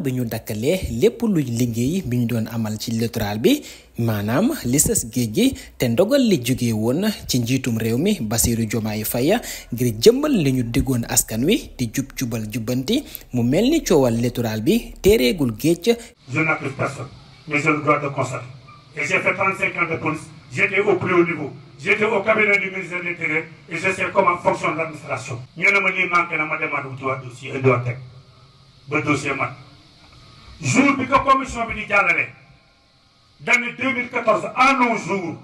bi ñu dakkalee lépp luy liggéey bi ñu doon amal ci littoral bi maanaam li sës géej gi te ndogal li jóge woon ci njiitum réew mi Bassirou Diomaye Faye ngir jëmmal li ñu diggoon askan wi di jubal jubbanti mu mel ni coowal littoral bi téereegul géej. Je n'accuse personne, mais j'ai le droit de constater. Et j'ai fait 35 ans de police, j'étais au plus haut niveau, j'étais au cabinet du ministère de l'Intérieur et je sais comment fonctionne l'administration. Ñu ne ma lii manqué na ma demaat wuti waa dossier indiwaat teg ba dossier mat jour bi ko commission bi di jàllale d'année 2014 à nos jours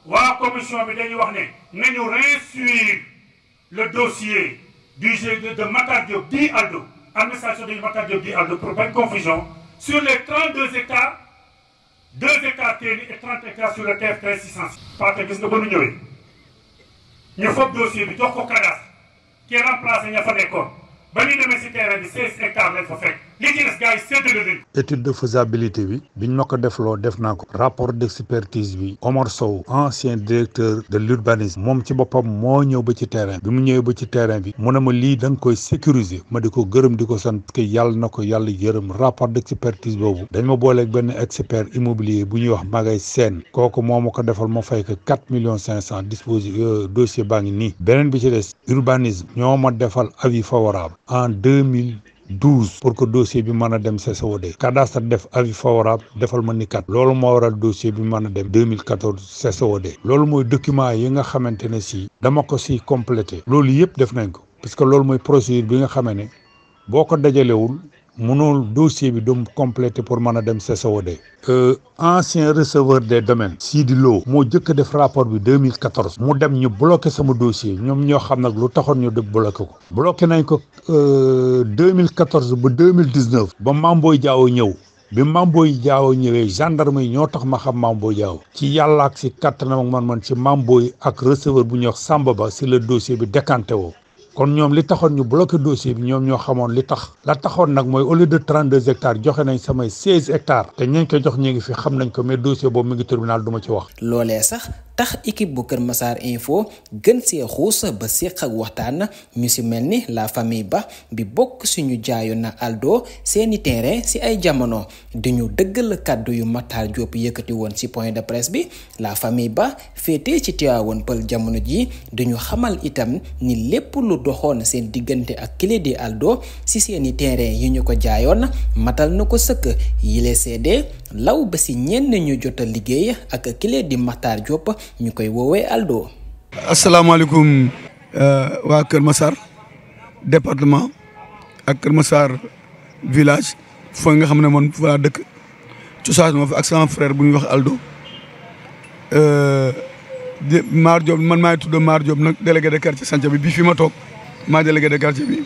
waa commission bi dañuy wax ne nañu réinstruire le dossier du GIE de Matar Diop dit Aldo administration de Matar Diop dit Aldo pour pas confusion sur les 32 hectares 2 hectares téeni et 30 hectares sur le TF 606 parce que gis nga ba nu ñëwee ñu foog dossier bi jox ko cadastre qui remplacé ña fa nekkoon ba ñu demee si terrain bi 16 hectares lañ fa fekk li ci des gars yi séddale nañ. étude de faisabilité bi biñ ma ko defloo def naa ko rapport d'expertise bi Omar Sow ancien directeur de l'urbanisme moom ci boppam moo ñëw ba ci terrain bi mu ñëwee ba ci terrain bi mu ne ma lii da nga koy sécuriser ma di ko gërëm di ko sant que yàlla na ko yàlla yërëm rapport d'expertise boobu dañ ma booleeg benn expert immobilier bu ñuy wax Magay Sène kooku moo ma ko defal ma fay ko 4,5 millions disposé dossier baa ngi nii beneen bi ci des urbanisme ñoo ma defal avis favorable en 2012 pour que dossier bi mën a dem CCOD cadastre def avis favorable defal ma ni kat loolu moo waral dossier bi mën a dem 2014 CCOD loolu mooy document yi nga xamante ne si dama ko si complété loolu yëpp def nañ ko parce que loolu mooy procédure bi nga xamee ne boo ko dajalewul mënul dossier bi doom complété pour mën a dem CCOD ancien receveur des domaines Sidi Lo moo jëkk a def rapport bi 2014 mu dem ñu bloqué sama dossier ñoom ñoo xam nag lu taxoon ñu def bloqué ko bloqué nañ ko 2014 ba 2019 ba Mamboy Diaw ñëw bi Mamboy Diaw ñëwee gendarme yi ñoo tax ma xam Mamboy Diaw ci yàlla ak si kattanam ak man ci Mamboy ak receveur bu ñuy wax Samba Ba si le dossier bi décanté woo kon ñoom li taxoon ñu bloqué dossier bi ñoom ñoo xamoon li tax la taxoon nag mooy au lieu de 32 hectares joxe nañ samay 16 hectares te ñañ ko jox ñu ngi fi xam nañ ko mais dossier boobu mi ngi tribunal du ma ci wax. loolee sax tax équipe bu Kër Massar Info gën see xuus ba séq ak waxtaan ñu si mel ni la famille Ba bi bokk suñu jaayoon na Aldo seeni terrain si ay jamono dañu dëggal kàddu yu Matar Diop yëkkati woon si point de presse bi la famille Ba féetee ci Tivaouane Peulh jamono ji dañu xamal itam ni lépp lu doxoon seen diggante ak kile di Aldo si seeni terrain yi ñu ko jaayoon matal na ko sëkk yile seede law ba si ñenn ñu jot a liggéey ak kile di Matar Diop ñu koy woowee Aldo. asalaamaaleykum waa Kër Massar département ak Kër Massar village foo nga xam ne man fa dëkk cosaan ma fa ak sama frère bu ñuy wax Aldo Mar Diop man maay tudd Mar Diop nag délégué de quartier Santhia bi fi ma toog maa délégué de quartier bi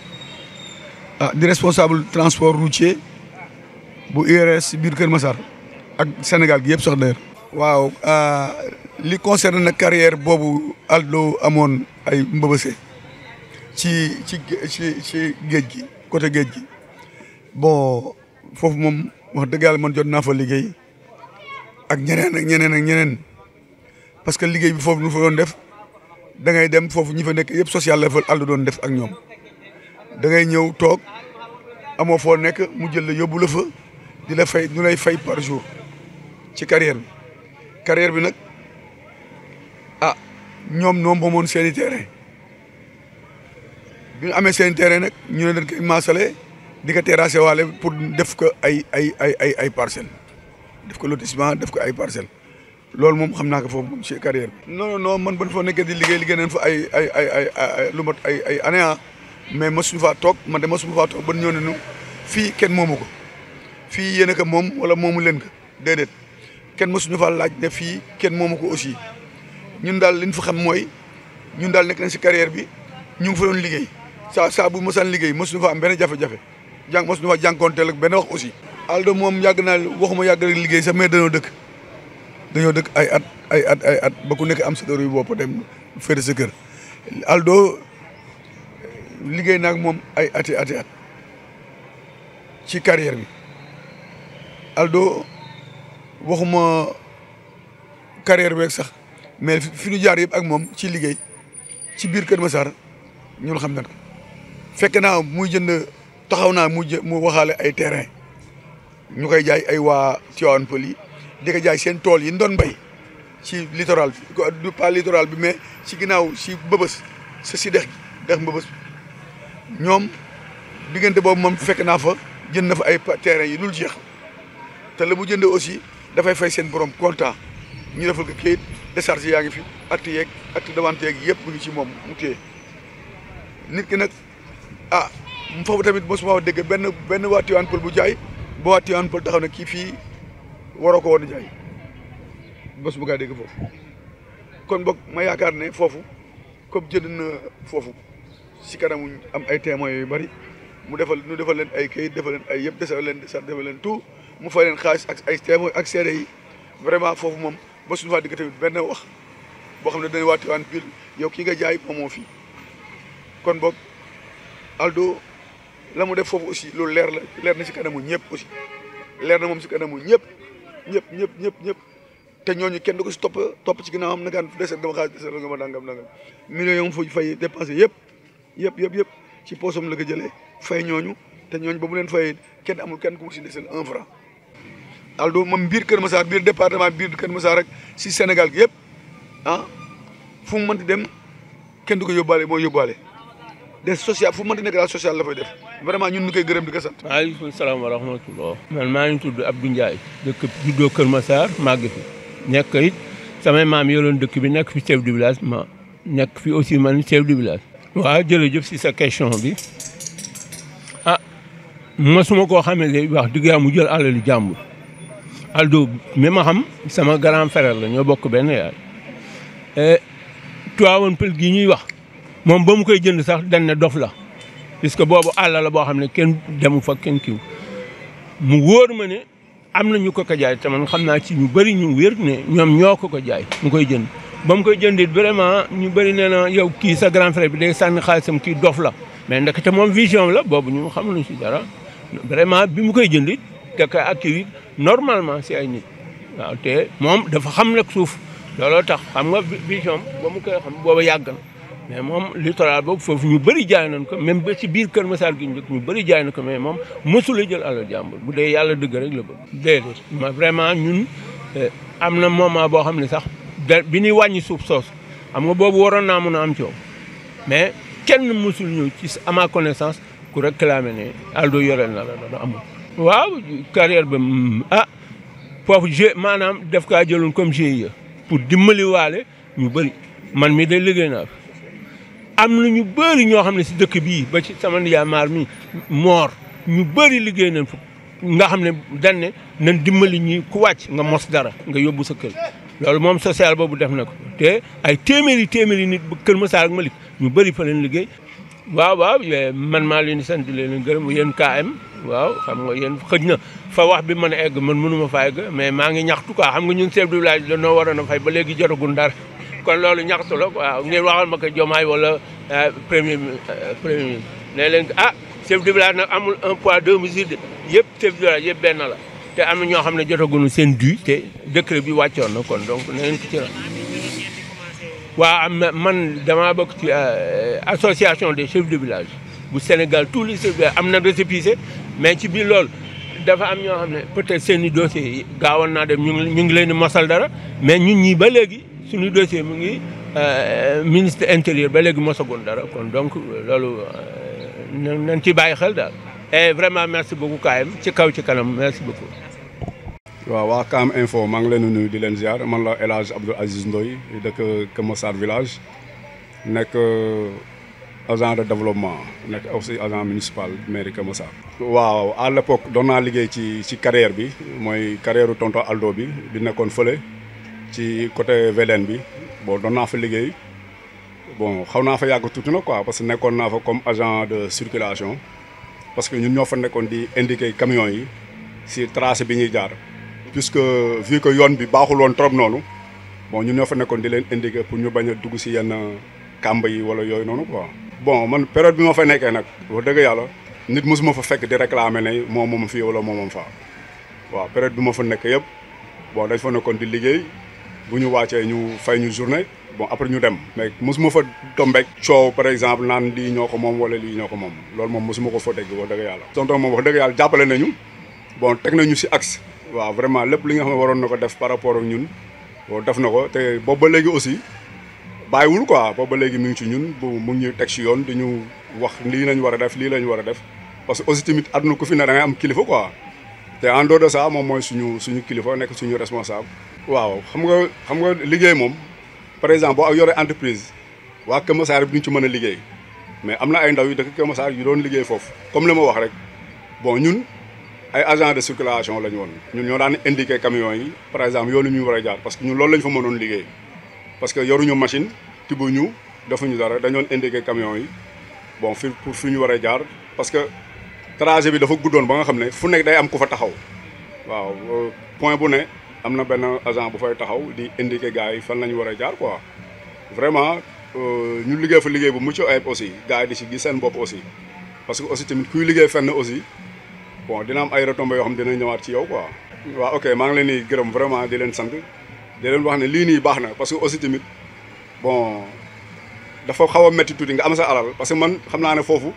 di responsable transport routier bu URS biir Kër Massar ak Sénégal gi yëpp sax d'ailleurs. waaw li concerne nag carrière boobu Aldo amoon ay mbëbëse ci géej gi côté géej gi bon foofu moom wax dëgg yàlla man jot naa fa liggéey ak ñeneen parce que liggéey bi foofu nu fa doon def da ngay dem foofu ñi fa nekk yëpp social la fa Aldo doon def ak ñoom da ngay ñëw toog amoo foo nekk mu jël la yóbbu la fa di la fay ñu lay fay par jour ci carrière bi nag ñoom ñoo moomoon seen i terrain bi ñu amee seen i terrain nag ñu ne dañ koy maasale di ko terrassé waale pour def ko ay parcelles def ko lotissement def ko ay parcelles loolu moom xam naa ko foofu moom ci carrière bi. non man ban fa nekkee di liggéey nañ fa ay lu mat ay année mais mosuñu faa toog man de mosuma faa toog ba ñëw nañu fii kenn moomu ko fii yéen a ko moom wala moomu leen ko déedéet kenn mosuñu faa laaj ne fii kenn moomu ko aussi. ñun daal li ñu fa xam mooy ñun daal nekk nañ si carrière bi ñu ngi fa doon liggéey saa bu mosaan liggéey mosuñu fa am benn jafe-jafe mosuñu fa jànkoonteel ak benn wax aussi. Aldo moom yàgg naa waxuma yàgg rek liggéey sax mais dañoo dëkk ay at ba ku nekk am sa dër yu bopp dem féete sa kër Aldo liggéey naag moom ay ati at ci carrière bi Aldo waxuma carrière beeg sax. mais fi ñu jaar yëpp ak moom ci liggéey ci biir Kër Massar ñun xam nañ ko fekk naa muy jënd taxaw naa mu waxaale ay terrain ñu koy jaay ay waa Tivaouane Peulh yi di ko jaay seen tool yi ñu doon bay ci littoral bi du pas littoral bi mais ci ginnaaw ci Mbëbës sa si dex Mbëbës ñoom diggante boobu moom fekk naa fa jënd na fa ay terrain yi dul jeex te la mu jëndee aussi dafay fay seen borom comptant ñu defal ko kayit décharge yaa ngi fi acte de vente yeeg yëpp mu ngi ci moom mu téye nit ki nag ah foofu tamit mosuma dégg benn waa Tivaouane Peulh bu jaay ba waa Tivaouane Peulh taxaw ne kii fii waroo ko woon a jaay bés bu gaa dégg foofu kon boog ma yaakaar ne foofu comme jënd na foofu si kanamu am ay témoins yu bari mu defal leen ay kayit defal leen ay yëpp defal leen tout mu fay leen xaalis ak ay témoins ak seede yi vraiment foofu moom ba suñu faa digg tamit benn wax boo xam ne dañuy waa Tivaouane Peulh yow kii nga jaay moom moo fii kon boog Aldo la mu def foofu aussi loolu leer na si kanamu ñëpp aussi leer na moom si kanamu ñëpp te ñooñu kenn du ko si topp ci ginnaawam na gaan desal nga ma xaalis desal nga ma nangam millions yom foofu fay dépensé yëpp ci poosam la ko jëlee fay ñooñu te ñooñu ba mu leen fay kenn amul kenn ku mu si desal 1 franc Aldo moom biir Kër Massar biir département biir Kër Massar rek si Sénégal gi yëpp fu mu mënti dem kenn du ko yóbbaale mooy yóbbaale des social fu mu mënti nekk daal social la fay def vraiment ñun ñu koy gërëm di ko sant. waaleykum salaam wa rahmatullah. man maa ngi tudd Abdou Ndiaye dëkk juddoo Kër Massar màgg fi nekk it samay maam yoroon dëkk bi nekk fi chef du village ma nekk fi aussi man chef du village. waaw jërëjëf si sa question bi mosuma koo xamee léegi wax dëgg yàlla mu jël alali jàmbur Aldo mi ma xam sama grand frère la ñoo bokk benn yaay Tivaouane Peulh gi ñuy wax moom ba mu koy jënd sax dañ ne dof la puisque boobu àll la boo xam ne kenn demu fa kenn kiw mu wóor ma ne am na ñu ko jaay te man xam naa ci ñu bëri ñu wér ne ñoom ñoo ko jaay mu koy jënd ba mu koy jëndit vraiment ñu bëri nee na yow kii sa grand frère bi day sànni xaalisam kii dof la mais ndekete moom vision la boobu ñu xamuñu si dara vraiment bi mu koy jëndit da koy accueillir normalement si ay nit waaw te moom dafa xam nag suuf looloo tax xam nga vision ba mu koy xam booba yàgg na mais moom littoral boobu foofu ñu bëri jaay nañ ko même ba ci biir Kër Massar gi ñu bëri jaay na ko mais moom mësula jël alal jàmbur bu dee yàlla dëgg rek la bëgg déedéet ma vraiment ñun am na moment boo xam ne sax bi ñuy wàññi suuf soos xam nga boobu waroon naa mën a am coow mais kenn mësul ñëw ci à ma connaissance ku réclamé ne Aldo yoreel na la dana amul waaw carrière ba foofu maanaam def kaa jëloon comme GIE pour dimbali waale ñu bëri man mi day liggéey naa am na ñu bëri ñoo xam ne si dëkk bii ba ci sama nijaay maar mi moor ñu bëri liggéey nañ fa nga xam ne dañ ne nañ dimbali ñi ku wàcc nga mos dara nga yóbbu sa kër loolu moom social boobu def na ko te ay téeméeri nit bu Kër Massar ak Malick ñu bëri fa leen liggéey waaw man maa leen di sant di leen gërëm yéen KM waaw xam nga yéen xëj na fa wax bi mën a egg man mënuma fa egg mais maa ngi ñaxtu quoi xam nga ñun chef de village dañoo waroon a fay ba léegi jotagun dara kon loolu ñaxtu la waaw ngeen waxal ma ko Diomaye wala premier ministre ne leen chef de village nag amul un poids deux mesures de yëpp chef de village yëpp benn la te am na ñoo xam ne jotaguñu seen dû te décret bi wàccoon na kon donc na ngeen ko ci waaw man damaa bokk ci association des chefs de village bu Sénégal tous les chefs de village am na récépissé mais ci biir loolu dafa am ñoo xam ne peut-être seen i dossiers yi gaawoon naa dem ñu ngi leen di mosal dara mais ñun ñii ba léegi suñu dossier mu ngi ministre intérieur ba léegi mosagoon dara kon donc loolu nañ ci bàyyi xel daal. et vraiment merci beaucoup KM ci kaw ci kanam merci beaucoup. waaw waa KM Info maa ngi leen di nuyu di leen ziar man la El Hadj Abdoul Aziz Ndoye dëkk Kër Massar village nekk agent de développement nekk aussi agent municipal mairie Kër Massar. waaw à l'époque doon naa liggéey ci carrière bi mooy carrière tonton Aldo bi nekkoon fële ci côté VDN bi bon doon naa fa liggéey bon xaw naa fa yàgg tuuti na quoi parce que nekkoon naa fa comme agent de circulation parce que ñun ñoo fa nekkoon di indiquer camions yi si tracé bi ñuy jaar. puisque vu que yoon bi baaxul woon trop noonu bon ñun ñoo fa nekkoon di leen indiquer pour ñu bañ a dugg si yenn kàmb yi wala yooyu noonu quoi. bon man période bi ma fa nekkee nag wax dëgg yàlla nit mosuma fa fekk di réclamer ne moom fii wala moom faa waaw période bi ma fa nekk yëpp bon dañ fa nekkoon di liggéey bu ñu wàccee ñu fay ñu journée bon après ñu dem mais mosuma fa tombeek coow par exemple naan lii ñoo ko moom wala lii ñoo ko moom loolu moom mosuma ko fa dégg wax dëgg yàlla. tonton moom wax dëgg yàlla jàppale nañu. bon teg nañu si axe waaw vraiment lépp li nga xam ne waroon na ko def par rapport ak ñun bon def na ko te boobu ba léegi aussi bàyyiwul quoi boobu ba léegi mi ngi ci ñun mu ngi ñuy teg si yoon di ñu wax lii lañ war a def lii lañ war a def parce que aussi tamit àdduna ku fi ne da ngay am kilifa quoi te en dehors de ça moom mooy suñu kilifa nekk suñu responsable. waaw xam nga liggéey moom par exemple boo yore entreprise waa Kër Massar bi duñ ci mën a liggéey mais am na ay ndaw yu dëkk Kër Massar yu doon liggéey foofu comme li ma wax rek bon ñun ay agent de circulation lañu woon ñun ñoo daan indiquer camions yi par exemple yoonu ñu war a jaar parce que ñun loolu lañ fa mënoon liggéey parce que yoruñu machine tibuñu defuñu dara dañoon indiquer camions yi bon fi ñu war a jaar parce que trajet bi dafa guddoon ba nga xam ne fu nekk day am ku fa taxaw waaw point bu ne am na benn agent bu fay taxaw di indiquer gars yi fan la ñu war a jaar quoi vraiment ñu liggéey fa liggéey bu mucc ayib aussi gars yi di ci gis seen bopp aussi parce que aussi tamit kuy liggéey fenn aussi bon dina am ay retombées yoo xam dina ñëwaat ci yow quoi. waaw ok maa ngi leen di gërëm vraiment di leen sant di leen wax ne lii nii baax na parce que aussi tamit bon dafa xaw a métti tuuti nga am sa alal parce que man xam naa ne foofu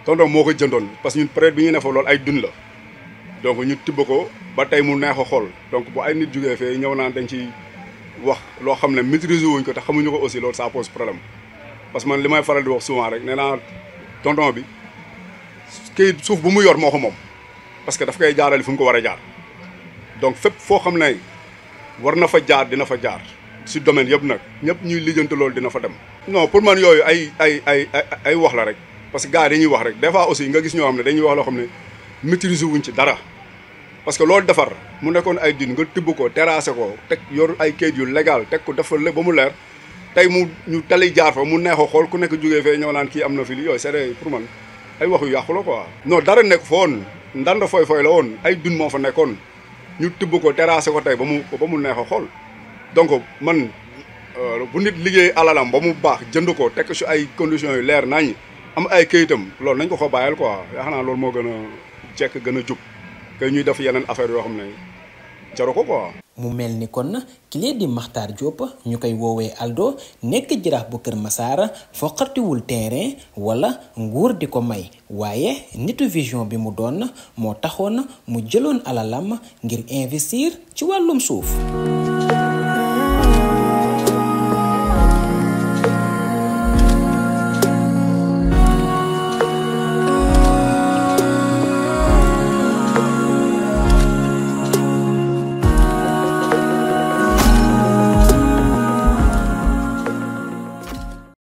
tonton moo ko jëndoon parce que ñun période bi ñu ne fa loolu ay dun la donc ñu tibb ko ba tey mu neex a xool donc bu ay nit jugee fee ñëw naan dañ ci wax loo xam ne maîtriser wuñ ko te xamuñu ko aussi loolu ça pose problème parce que man li may faral di wax souvent rek nee naa tonton bi kayit suuf bu mu yor moo ko moom parce que daf koy jaarale fu mu ko war a jaar donc fépp foo xam ne war na fa jaar dina fa jaar si domaine yëpp nag ñëpp ñuy lijjanti loolu dina fa dem. non pour man yooyu ay wax la rek parce que gars yi dañuy wax rek des fois aussi nga gis ñoo xam ne dañuy wax loo xam ne maîtriser wuñ ci dara parce que loolu defar mu nekkoon ay din nga tibb ko terrassé ko teg yor ay kayit yu légal teg ko defal ba mu leer tey mu ñu tali jaar fa mu neex a xool ku nekk jógee fee ñëw naan kii am na fi li yooyu c'est pour man ay wax yu yàqu la quoi. non dara nekk fa woon ndanda foy la woon ay dun moo fa nekkoon ñu tibb ko terrassé ko tey ba mu neex a xool donc man bu nit liggéey alalam ba mu baax jënd ko teg si ay conditions yu leer nañ am ay kayitam loolu nañ ko bàyyal quoi yaa xanaa loolu moo gën a jekk gën a jub kay ñuy def yeneen affaire yoo xam ne jaru ko quoi. mu mel ni kon kile di Makhtar Diop ñu koy woowee Aldo nekk jaraaf bu Kër Massar foqartiwul terrain wala nguur di ko may waaye nitu vision bi mu doon moo taxoon mu jëloon alalam ngir investir ci wàllum suuf.